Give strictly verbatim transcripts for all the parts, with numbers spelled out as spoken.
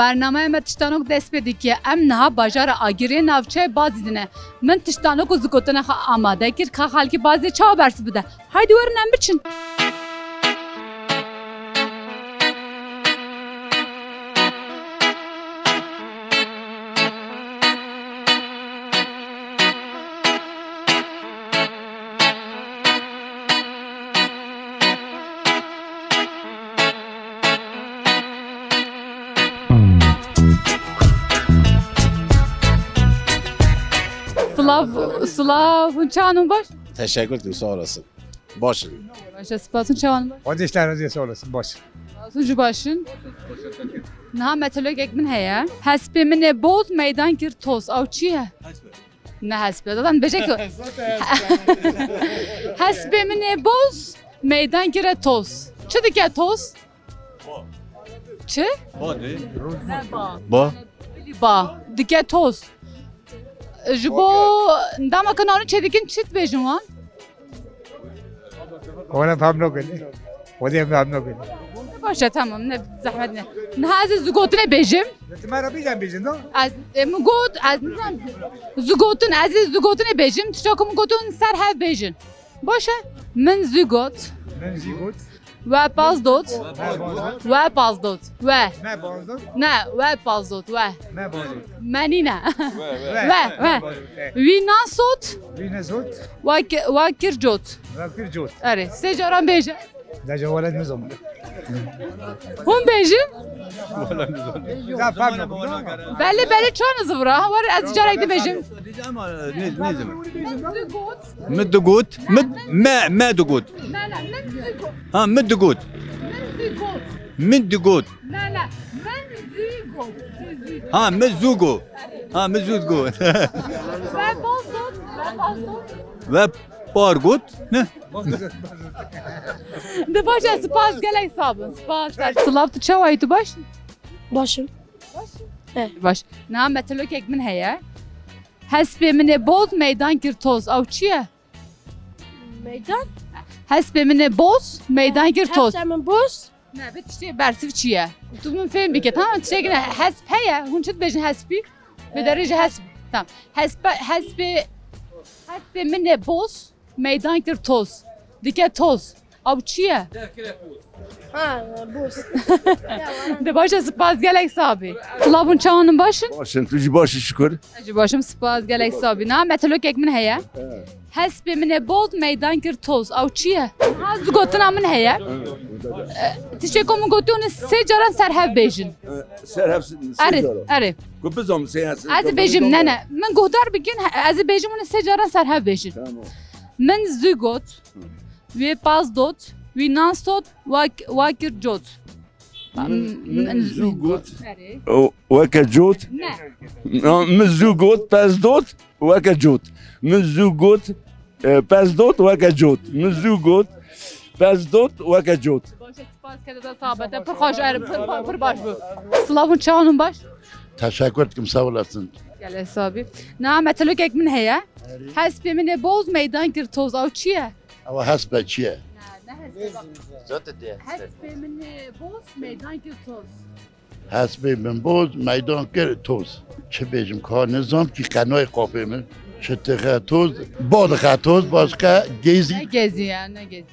Bernameya me tiştanok dest pê dike. Em niha bajara Agirê navçeyê Bazî dine. Min tiştanok û zigotina xwe amade kir, ka xelkî Bazî çawa bersiv bide. Haydi werin em biçin. Silav, silav, hûn çawan hûn baş? Teşekkür ederim, sağ olasın. Başım. Baş e, spas, hûn çawan hûn baş? Xwedê ji te razî, sağ olasın, baş. Spas, hûn jî baş in. Niha metelokek min heye. Hespê min ê boz meydan kir toz. Ew çi ye? Ne hesp e? Zaten bêje ku hespê min ê boz meydan kire toz. Çi dike toz? Çi? Ba de. Ne ba. Ba. Bilî ba. Dike toz. Ji bo dema ku nanu çêdikin çi dibêjin wan? Wala fam nakin. Wala fam nakin. Baş e, tamam, ne zehmet ne. Niha ez ê zigotinê bêjim. Ti me re bîzan bêjin da. Ez, e, min got, ez nizam. Zigotin, ez ê zigotinê bêjim. Tişta ku min gotin ser hev bêjin. Baş e. Min zigot. Min zigot. We paz dot. We paz dot. We paz dot. We. Me paz dot. Ne, we paz dot. We. Me paz dot. Me nîne. We, we. We, we. Wî nan sot. Wî ne sot. Wa ki-, wa kir cot. Wa kir cot. Erê, sê caran bêje. Deca wele nizam. Hûn bêjin? Wele nizam. Za fam nakin. Belê, belê, çan zivra. Ha, war ez carek dibêjim. Ama ne, ne zaman? Min zigot. Min digot. Min, me, me digot. Ne, ne, min zigot. Ha, min digot. Min zigot. Min digot. Ne, ne, min zigot. Ha, min zugo. Ha, min zugo. We paz dot, we paz dot. We par got. Ne? De baş e, spas, gelek sağ bin. Spas. Silav, tu çawa yî, tu baş? Başım. Baş. Niha metelokek min heye. Hespê min ê boz meydan kir toz. Ew çi ye? Meydan? Hespê min ê boz meydan kir toz. Hespê min boz. Ne, bi tiştê bersiv çi ye? Tu min fêm bike, tamam, tiştek ne? Hesp heye, hûn çi dibêjin hespî? Bi derê ji hesp. Tamam. Hespe, hespê, hespê min ê boz meydan kir toz. Dike toz. Ew çi ye? Ha, boz. De baş e, spas, gelek sağ bî. Silav, hûn çawan in, baş in? Baş in, tu jî baş î, şükür. Ez jî baş im, spas, gelek sağ bî. Niha metelokek min heye. He. Hespê min ê boz meydan kir toz. Ew çi ye? Niha zigotina min heye. E, tiştê ku min gotiye hûn ê sê caran ser hev bêjin. E, ser hev s-, sê caran. Erê, erê. Ku bizom sê hev. Ez ê bêjim, ne, ne. Min guhdar bikin, he, ez ê bêjim hûn ê sê caran ser hev bêjin. Tamam. Min zigot. Wê paz dot, wî nan sot, wa k-, wa kir cot. Min, min zû got. Erê. O, weke cot. Ne. Na, min zû got, pez dot, weke cot. Min zû got, e, pez dot, weke cot. Min zû got, pez dot, weke cot. Baş e, spas, kete da sabete. Pir xweş, er, pir, pir, pir baş bû. Silav, hûn çawan in, baş? Teşekkür dikim, sağ olasın. Gelek sağ bî. Niha metelokek min heye. Hespê min ê boz meydan kir toz. Ew çi ye? Ewa hespe çi ye? Ne, ne hespe bak. Zote diye. Hespê min ê boz meydan kir toz. Hespê min boz meydan kir toz. Çi bêjim ka nizam kî qenayê qapê min. Çi dixe toz, ba dixe toz, başka gezî. Ne gezî ya, ne gezî.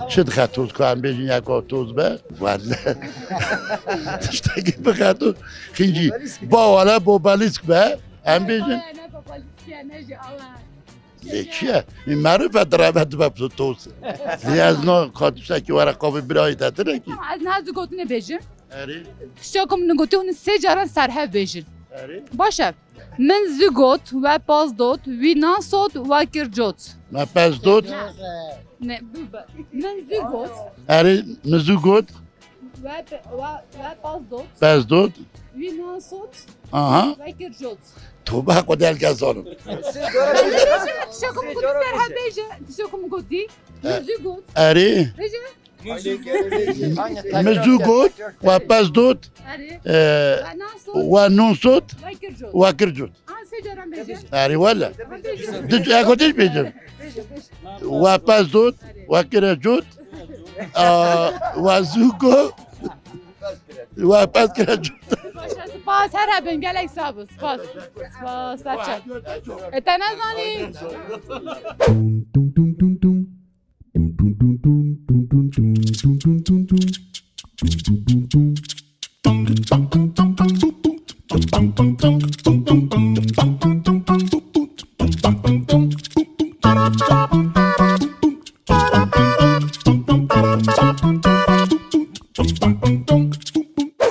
Çi dixe toz ka em bêjin yeka toz be? Welle. Tiştekî bixe toz. Xîncî. Ba wele bo belîsk be. Em bêjin. Ne, ne bo belîsk ya, ne jî awe. Lê çi ye? Meriv e direve dibe toz. Lê ez na ka tiştekî were qavê birayê te tine kî. Tamam, ez niha zû gotinê bêjim. Erê. Tişta ku min gotî hûn sê caran ser hev bêjin. Erê. Baş e. Min zû got, we paz dot, wî nan sot, we kir cot. Me pez dot. Ne, bi, bi. Min zû got. Erê, min zû got. We pe-, we, we paz dot. Pez dot. Wî nan sot. Aha. We kir cot. Tobe, Xwedê helke zanim. Tişta ku min gotî ser hev bêje. Tişta ku min gotî. Min zû got. Erê. Bêje. Min zû got, we pez dot. Erê. E, we nan sot. We nan sot. We kir cot. We kir cot. An sê caran bêje. Erê wele. Bêje. Di, eko diş bêjim. We pez dot, we kire cot. A, we zû got. We pez kire cot. Baş e, Spas, her hebin, gelek sağ bû. Spas. Spas, saçe. E, te nezanî?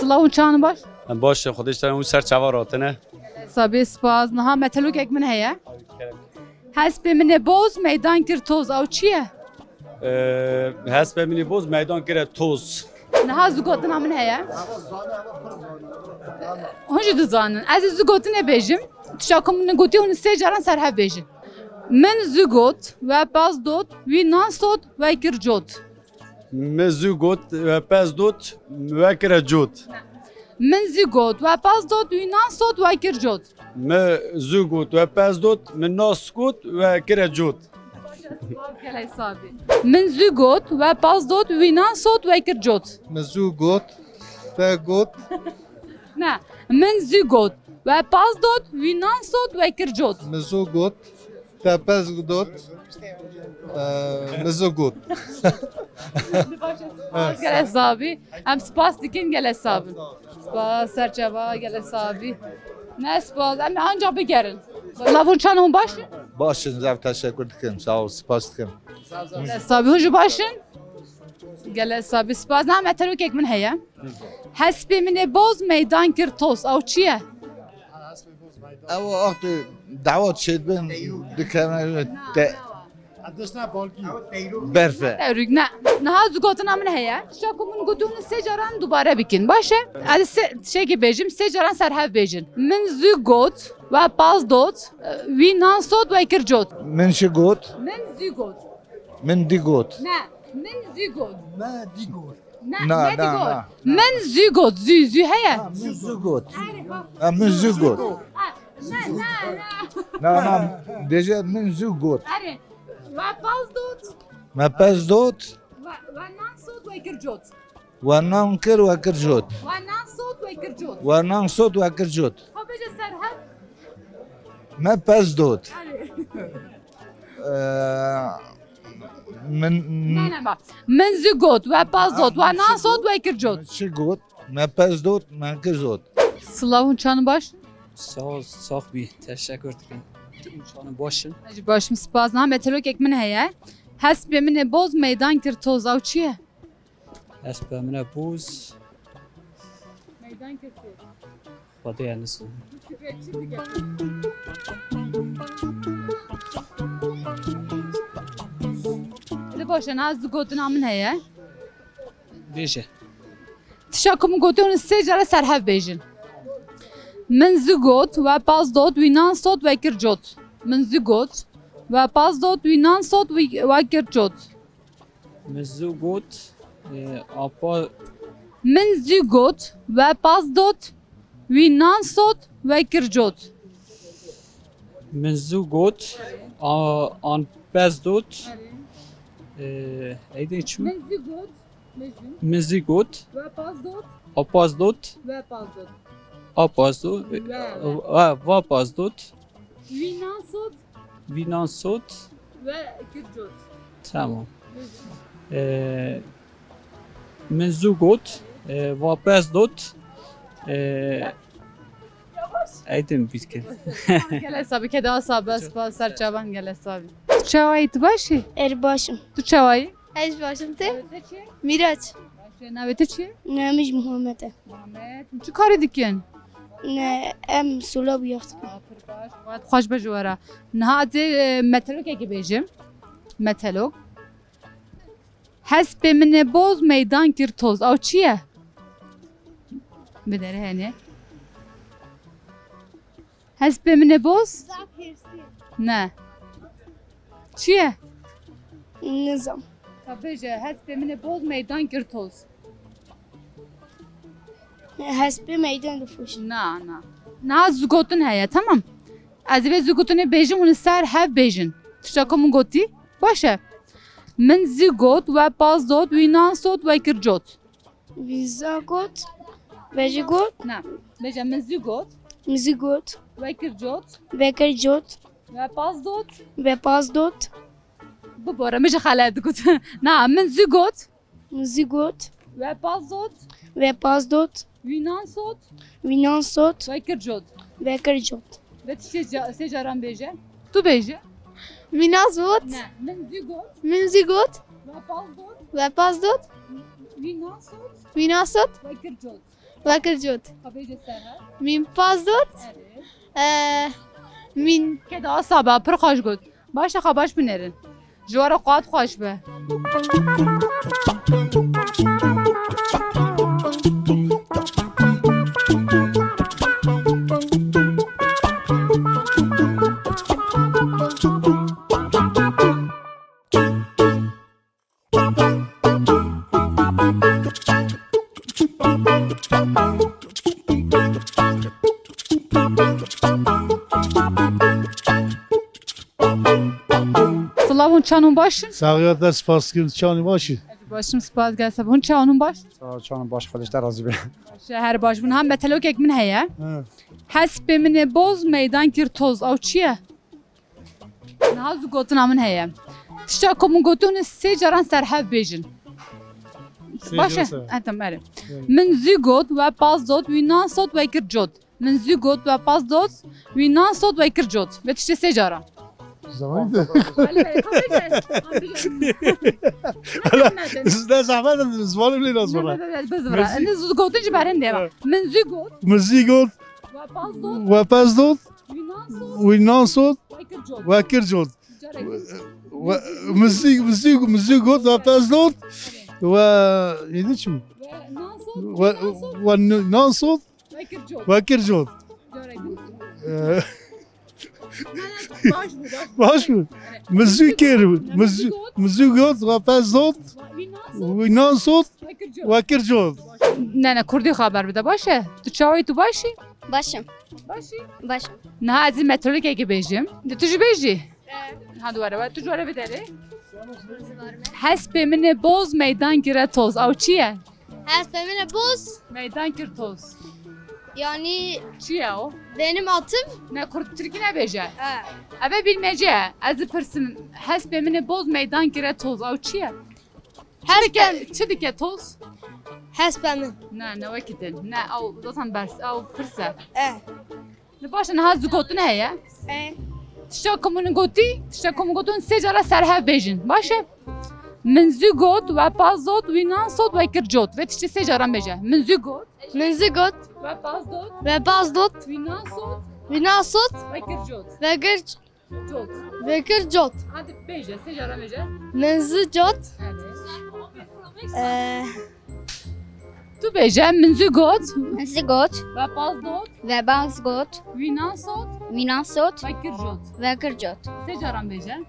Silav û çawan baş? Em baş in, Xwedê ji te re, hûn ser çava ratine. Sabê spas. Niha metelokek min heye. Hespê min ê boz meydan kir toz. Ew çi ye? Ee, hespê min ê boz meydan kire toz. Niha zû gotina min heye. Hûn jî dizanin. Ez ê zû gotinê bêjim. Tişta ku min gotî hûn sê caran ser hev bêjin. Min zû got, we pez dot, wî nan sot, we kir cot. Mi zû got, we pez dot, we kire cot. Min zû got, we pez dot, wî nan sot, we kir cot. Mi zû got, we pez dot, mi nas got, we kire cot. Gelek sabî. Min zû got, we pez dot, wî nan sot, we kir cot. Mi zû got, te got. Ne. Min zû got, we pez dot, wî nan sot, we kir cot. Mi zû got, te pez dot, e, mi zû got. Gelek sabî. Em spas dikin, gelek sabin. Spas, serçava, gelek sabî. Ne spas, em anca bigerin. Lavûn çan hûn baş in? Baş in, zaf teşekkür dikim. Sağ ol, spas dikim. Gelek sabî, hûn jî baş in? Gelek sabî, spas. Na metelokek min heye. Hespê min ê boz meydan kir toz. Ew çi ye? Ew wextê dawet çêdibin dikevin te berf e. Tewrîk ne. Niha zû gotina min heye. Tişta ku min gotî hûn sê caran dubare bikin. Baş e? Ez sê, tiştekê bêjim, sê caran ser hev bêjin. Min zû got, we paz dot, wî nan sot, we kir cot. Min çi got? Min zû got. Min dî got. Ne, min zû got. Me dî got. Ne, na, ne na, dî got. Na. Min zû got, zû, zû heye. Ha, min zû got. Erê, ha. Ha, min zû got. Ha, ne, ne, ne. Na, na, dêje min zû got. Erê, we paz dot. Me pez dot. We, we nan sot, we kir cot. We nan kir, we kir cot. We nan sot, we kir cot. We nan sot, we kir cot. Ha, bêje ser hev. Me pez dot. Erê. Ee, min... Ne, ne, bak. Min zû got, we paz dot, we nan sot, we kir cot. Çi got? Me pez dot, me kir cot. Silav hûn çan baş? Sağ ol, sax bî. Teşekkür dikim. Hûn çan baş in? Ez jî baş im, spas. Niha metelokek min heye. Hespê min ê boz meydan kir toz. Ew çi ye? Hespê min ê boz. Meydan kir toz. Xwedê ez nizanim. Li baş e, niha zû gotina min heye. Bêje. Tişta ku min gotî hûn sê care ser hev bêjin. Min zû got, we paz dot, wî nan sot, we kir cot. Min zû got, we paz dot, wî nan sot, wî, we kir cot. Min zû got, e, apa... Min zû got, we paz dot, wî nan sot, we kir cot. Min zû got, a, an pez dot. E, eydê çi? Min zû got, min zû. Min zû got. We paz dot. A paz dot. We paz dot. A paz dot. We, we. E, va paz dot. Wî nan sot. Wî nan sot. We kir cot. Tamam. Ee, min zû got, ee, va pez dot, ee, eydin bîr kir. Gelek sabî, keda sabî, spas, ser çavan gelek sabî. Tu çawayî, tu başî? Er başim. Tu çawayî? Ez başim te? Navê te çi ye? Mîraç. Baş e, navê te çi ye? Navê min jî Muhammed e. Muhammed. Çi karê dikin? Ne, em sola bû yax dikin. Aa, pir baş. Xwat xweş be ji we re. Niha ez ê, e, metelokekê bêjim. Metelok. Hespê min ê boz meydan kir toz. Ew çi ye? Bi derê hene. Hespê min ê boz? Zaf hêrsî. Ne. Çi ye? Nizam. Ka bêje, hespê min ê boz meydan kir toz. Hespê meydan difiroşe. Na, na. Niha zû gotin heye, tamam. Ez ê vê zû gotinê bêjim, hûn li ser hev bêjin. Tişta ku min gotî, baş e. Min zû got, we paz dot, wî nan sot, we kir cot. Wî zû got, Ve jî got. Na. Bêje min zû got. Min zû got. We kir cot. We kir cot. We pas dot. We pas dot. Bibore, min jî xelet got. Na, min zû got. Min zû got. We pas dot. We pas dot. Wî nan sot. Wî nan sot. We kir cot. We kir cot. Ve tiştê ca-, sê caran bêje. Tu bêje. Min nas got. Ne, min zû got. Min zû got. We pas dot. We pas dot. Wî nan sot. Wî nas ot. We kir cot. We kir cot. Xwe bêje ser hev. Min pas dot. Erê. Ee, min. Keda asa be, pir xweş got. Baş e, xwe baş binêrin. Ji we re qat xweş be. Silav hûn çan hûn baş in? Saxiya te spas kirin, çan hûn baş in? Ez baş im, spas gel seb. Hûn çan hûn baş? Sağ ol, çan hûn baş, Xwedê ji te razî be. Baş e, her baş bûn. Ha, metelokek min heye. Ha. Hespê min ê boz meydan kir toz. Ew çi ye? Niha zû gotina min heye. Tişta ku min gotin, sê caran ser hev bêjin. Sê Baş e? Caran ser. Ha, tamam, erê. Evet. Min zû got, we pas dot, wî nan sot, we kir cot. Min zû got, we pas dot, wî nan sot, we kir cot. Ve tiştê sê caran. Zamanı da. Belê, belê, kabul et. Hala, ne zahmet edin, zimanım ne Ne, lazım ne, bana. Ne, ne, ne, biz bırak. Min zû- Ne zû gotin ji berin de. Evet. Min zû got. Min zû got. We pas dot. We pas dot. Wî nan sot. Wî nan sot. We kir cot. We kir cot. Carek. We, min zû, min zû, min zû got, we pas dot. We, ne diyeceğim? We nan sot. We, Wî nan sot. We n-, nan sot. We kir cot. We kir cot. Carek. Ee. Ne, ne, baş bû, baş bû. Baş mı? Evet. Min zû kir, min zû, Min zû got. Min zû got, we pas dot. Wî nan sot. Wî nan sot. We kir cot. We kir cot. Ne, ne, kurdî xeber bide, baş e? Tu çawa yî, tu baş î? Baş im. Baş î? Baş im. Niha ez ê metelokekê bêjim. De tu jî bêjî? E. Ha, dû were, tu ji were biderê. Hespê min ê boz meydan kire toz. Ew çi ye? Hespê min ê boz. Meydan kir toz. Yani Çi ye o? Benim atım. Ne, kurd tirkî nebêje. He. Ev e bilmece ye. Ez dipirsim, hespê min ê boz meydan kire toz. Ew çi ye? Çi Hesp- dike, çi dike toz? Hespê min. Ne, ne wekî din. Ne, ew zaten bers, ew pirs e. E. Ne baş e, niha zû gotin heye. E. Tişta ku min gotî, tişta ku min gotin sê cara ser hev bêjin. Baş e? Min zû got, we pas dot, wî nan sot, we kir cot. Ve tiştê sê caran bêje. Min zû got. Min zû got. We pas dot. We pas dot. Wî nan sot. Wî nan sot. We kir cot. We kir Cot. Vekir cot. Hadi bêje, sê cara bêje. Min zû cot. Hadi. Ee, Tu bêje, min zû got. Min zû got. We pas dot. We pas got. Wî nan sot. Wî nan sot. Vekir cot. Vekir cot. Sê caran bêje.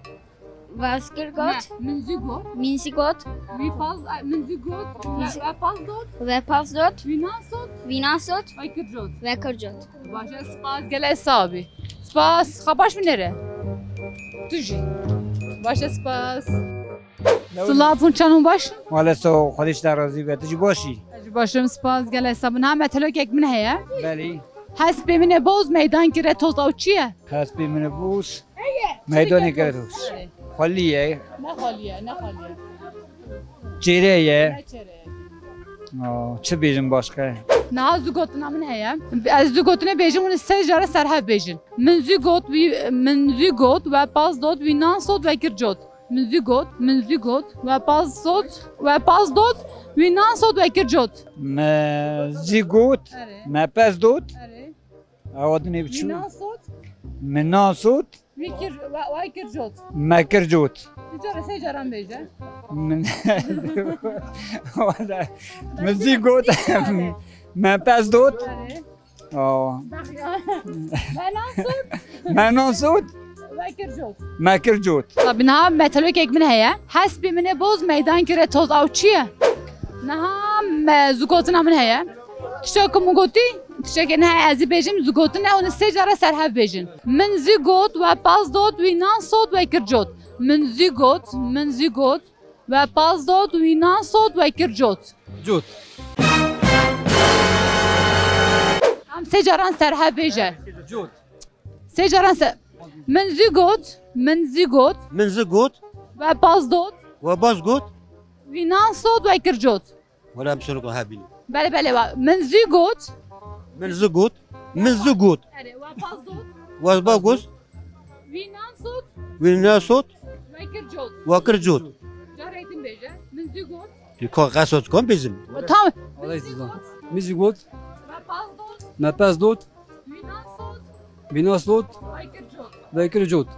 Vekir got. Ne, min zû got. Min zû got. Wî pas, ay, min zû got. Min zû- We, we pas dot. We pas dot. Wî nan sot. Wî nan sot. Vekir cot. Vekir cot. Baş e, spas, gelek sax bî. Spas, xwe baş binêre. Tu jî. Baş e, spas. Silav, hûn çawan baş? Wele so, Xwedê ji te razî be. Tu jî baş î? Ez jî baş im, spas, gelek sax bî. Niha metelokek min heye. Belê. Hespê min ê boz meydan kire toz, ew çi ye? Hespê min ê boz. Meydanê kire toz. Xwelî ye. Ne xwelî ye, ne xwelî ye. Çêre ye. Ne çêre ye. Aa, çi bêjim başqa? Niha zû gotina min heye. Ez zû gotinê bêjim, hûn sê cara ser hev bêjin. Min zû got, wî, min zû got, we pas dot, wî nan sot, vekir cot. Min zû got, min zû got, we pas sot, we pas dot, wî nan sot, vekir cot. Me zû got, Erê. Me pes dot. Erê. Ewa dinê biçû. Wî nan sot. Min nan sot. Wî kir, we, we kir cot. Me kir cot. Tu cara sê caran bêje. Min, min zî got. Me pes dot. Erê. Aa. Bak ya. Me nan sot. Me nan sot. We kir cot. Me kir cot. Tabi niha metelokek min heye. Hespê min ê boz meydan kire toz, ew çi ye? Niha me zû gotina min heye. Tiştek ku min gotî, tiştekê ne ez ê bêjim, zû gotin e, hûn sê cara ser hev bêjin. Min zû got, we pas dot, wî nan sot, we kir cot. Min zû got, min zû got, we pas dot, wî nan sot, we kir cot. Cot. Sê caran serhev bêje. Sê caran se-, min zû got, min zû got, Min zû got, we pas dot, we baz got, wî nan sot, we kir cot. Wala em şirko hebîn. Belê, belê, wa. Min zû got. Min zû got. Min zû got. Erê, we pas dot. We baz got. Wî nan sot. Wî nan sot. We kir cot. We kir cot. Carê din bêje. Min zû got. Tu ka qesot kom bizim. Tamam. Min zû got. Min zû got. We pas dot. Me pas dot. Wî nan sot. Wî nan sot. We kir cot. We kir cot.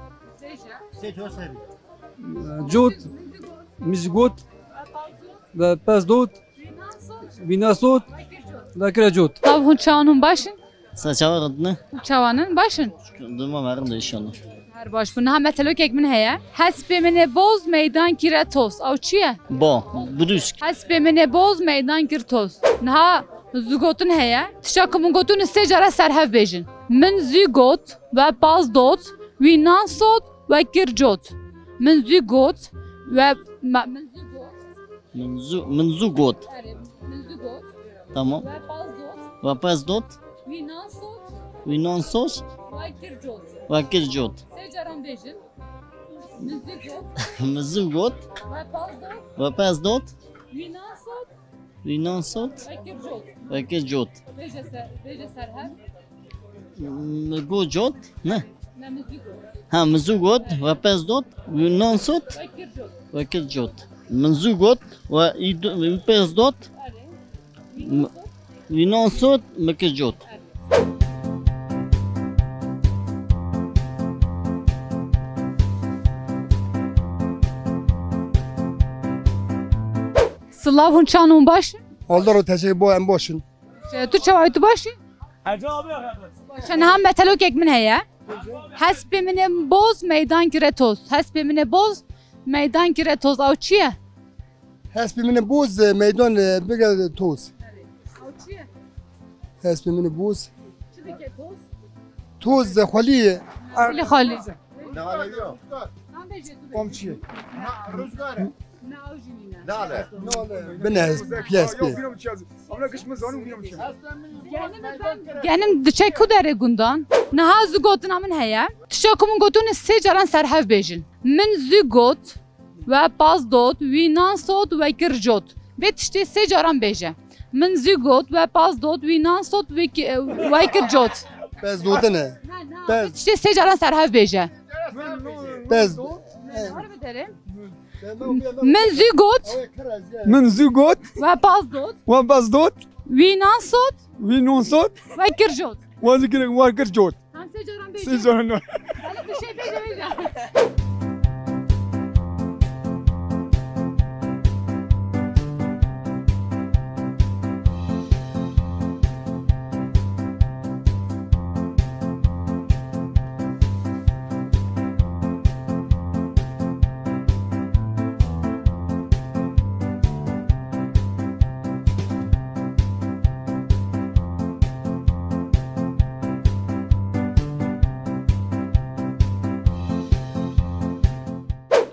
Bêje. Cot. Min zû got. Min zû got. We pas dot. We pas dot. Wî nan sot. We kir cot. We kir cot. Tav hûn çawan hûn baş in? Sa çawa xidne? Çawan in? Baş in? Duma merin de inşallah. Her baş bû. Niha metelokek min heye. Hespê min ê boz meydan kire toz. Ew çi ye? Bo, brûsk. Hespê min ê boz meydan kir toz. Niha zû gotin heye. Tişta ku min gotin sê cara serhev bêjin. Min zû got, we pas dot, wî nan sot, we kir cot. Min zû got, we ma-, min zû got. Min zû, min zû got. Erê, min zû got. Tamam. We pas dot. We pas dot. Wî nan sot. Wî nan sot. We kir cot. We kir cot. Sê caran bêjin. Min zû got. Min zû got. We pas dot. We pas dot. Wî nan sot. Wî nan sot. We kir cot. We kir cot. Bêje ser, bêje serhev. Min got cot? Ne. Ne, min zû got. Ha, min zû got. We pas dot. Wî nan sot. We kir cot. We kir cot. Min zû got. We î do-, we pas dot. Erê. Wî nan sot. Wî nan sot, min kir cot. Silav, hûn çawan hûn baş in? Allah ro teşekkür bo em baş in. Ee, tu çawa, tu baş î? Baş e, niha metelokek min heye. Hespê min ê boz meydan kire toz. Hespê min ê boz meydan kire toz. Ew çi ye? Hespê min ê boz, e, meydan, e, bike toz. Ew çi ye? Hespê min ê boz. Çi dike toz? Toz, e, xwelî ye. Xwelî, xwelî. Tam bêje tu bêje. Kom çi ye? Rüzgar. Ne, ew jî nîne. Nale. Nale. Bine, piyes pê. Genim diçe ku derê gundan. Niha zû gotina min heye. Tişta ku min gotin sê caran serhev bêjin. Min zû got, we pas dot, wî nan sot, we kir cot. Vê tiştê sê caran bêje. Min zû got, we pas dot, wî nan sot, we ki-, we kir cot. Pez dotine. Na, na, Pez. Vê tiştê sê caran serhev bêje. Pez. Min zû got. Min zû got. We pas dot. We pas dot. Wî nan sot. Wî nan sot. We kir cot. We kir, we kir cot. Tam sê caran bêje. Sê caran. Hadi bir şey bêje, bêje.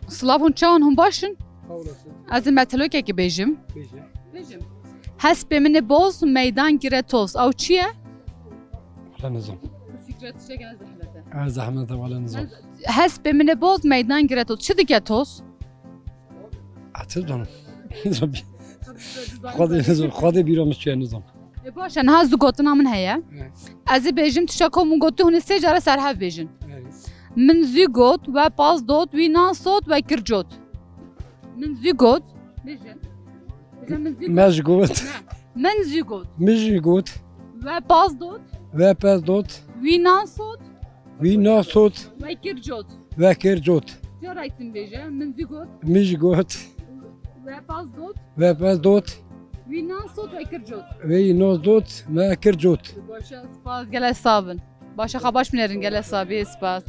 Silav, hûn çawan, hûn baş in? Sağ olasın. Ez ê metelokekî bêjim. Bêje. Bêjim. Hespê min ê boz meydan kire toz. Ew çi ye? Wala nizam. Bu fikret şey gene zehmet e. Ha, zehmet e, wala nizam. Hespê min ê boz meydan kire toz. Çi dike toz? Etiz dom. Xwedê, Xwedê bîra min çûye nizam. E, baş e, niha zû gotina min heye. Evet. Ez ê bêjim, tu şako min gotî, hûn ê sê cara serhev bêjin. Evet. Min zû got, we pas dot, wî nan sot, we kir cot. Min zû got. Bêjin. Bêjin, min zû got. Me ji got. Ne. Min zû got. Min jî got. We pas dot. We pas dot. Wî nan sot. Wî nan sot. We kir cot. We kir cot. Cara din bêje, min zû got. Min jî got. We pas dot. We pas dot. Wî nan sot, we kir cot. Wî nan sot, me kir cot. Baş e, spas, gelek sax bin. Baş e, xwe baş binêrin, gelek sax bî, spas.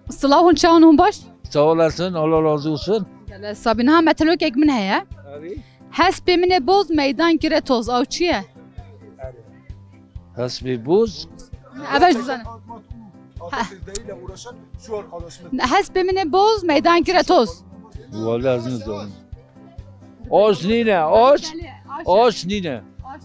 Silav, hûn çawan, hûn baş? Sağ olasın, Allah razı olsun. Gelek sax bî. Niha metelokek min heye. Abi. Hespê min ê boz meydan kire toz. Ew çi ye? Hespê boz? Ev ez dizanim. Hespê min ê boz meydan kire toz. Wala ez nizanim. Aş nîne, aş. Aş nîne.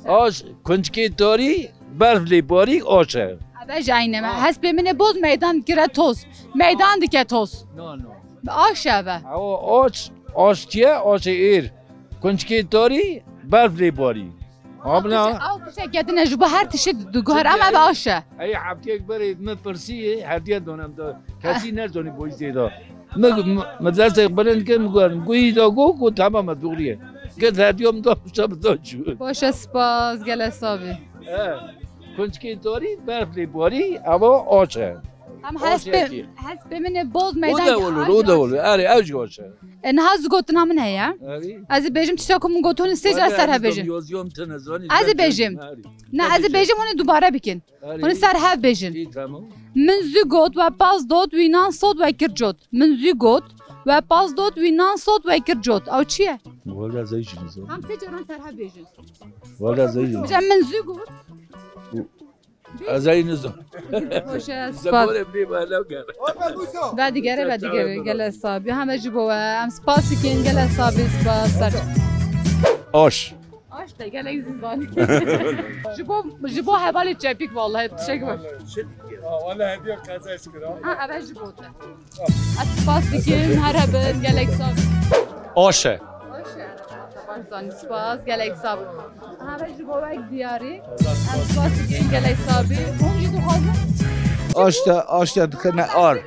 Aş, kuncikê tarî. Berf lê barî aş e. Eve jî eyne me. Hespê min ê boz meydan dikire toz. Meydan dike toz. No, no. Aş e eve. Ewa aş, aş çi ye? Aşê êr. Kunçkê tarî, berf lê barî. Abla. Ew tiştek ketine ji bo her tiştê diguher, ama eve aş e. Ey heftiyek berê min pirsî, hediye donem da. Kesî nezanî bo îzê da. Mi, mi, mi destê bilind kir, mi got, mi got, îda got, got, tamam e, doğru ye. Kir hediye min da, min da çû. Baş e, spas, gelek sax bî. He. Kunçkê tarî, berf lê barî, eva aş e. Em hespê, hespê min ê boz meydan. O da olur, o da olur. Erê, ew jî aş e. E, niha zigotina min heye. Erê. Ez ê bêjim tişta ku min got, hûn sê car ser hev bêjin. Ez ê bêjim. Ne, ez ê bêjim, hûn ê dubare bikin. Hûn ê ser hev bêjin. Min zû got, we pas dot, wî nan sot, we kir cot. Min zû got, we pas dot, wî nan sot, we kir cot. Ew çi ye? Wala zey jî nizo. Em sê caran ser hev bêjin. Wala zey jî. Bêje, min zû got. Ez ey nizo. Baş e, spas. Vedigere, vedigere, gelek sax bî. Heme ji bo we. Em spas dikin, gelek sax bî, spas. Ser. Aş. Aş te gelek zî zanî. Ji bo, ji bo hevalê çepik vallahi tişek baş. Aa, wala hediye qezeş kira. Ha, eve ji bo te. Ez spas dikim, her hebin, gelek sax. Aş e. Aş e. Baş zanî, spas, gelek sax. Eve ji bo wek diyarî. Em spas dikim, gelek sax bî. Hûn jî dixwazin? Aş te, aş te dixine ar.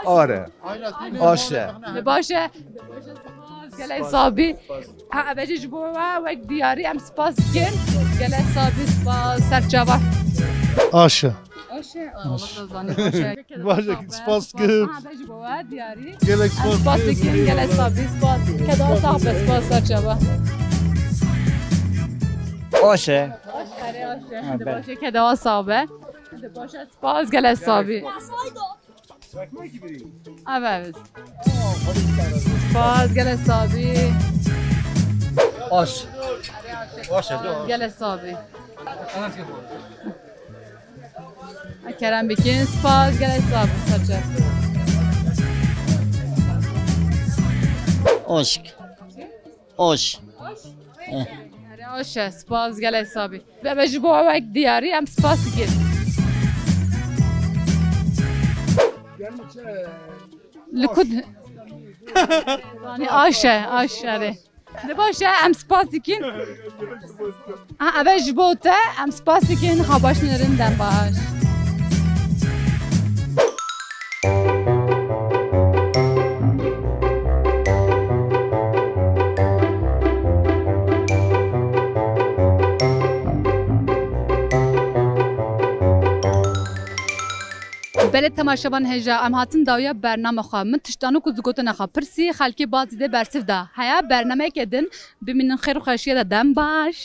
Ar e. Aş e. Baş e. Gelek sax bî. Ha, eve jî ji bo we wek diyarî em spas dikin. Gelek sax bî, spas, serçava. Aş e. Aş e. Allah razı olsun. Baş e. Baş e, spas dikim. Ha, eve ji bo we diyarî. Gelek spas dikin. Gelek sax bî, spas. Keda sax be, spas, serçava. Aş e. Aş e, aş e. Ha, baş e, keda sax be. Baş e, spas, gelek sax bî. Eve, eve. Spas, gelek sax bî. Aş. Aş e, do. Gelek sax bî. Kerem bikin, spas, gelek sax bî, serçe. Aşk. Aş. Erê, aş e, spas, gelek sax bî. Eve ji bo wek diyarî em spas dikin. Li ku d-, zanî aş e, aş e, erê. Di baş e, em spas dikin. Ha, eve ji bo te, em spas dikin, xwe baş nerin, dem baş. Belê temaşevan hêja, em hatin dawiya bername xwe. Min tiştano ku zigotine xwe pirsî, xelkê bazî dê bersiv da. Heya bernameyeke din, bimînin xêr û xweşiyê de, dem baş.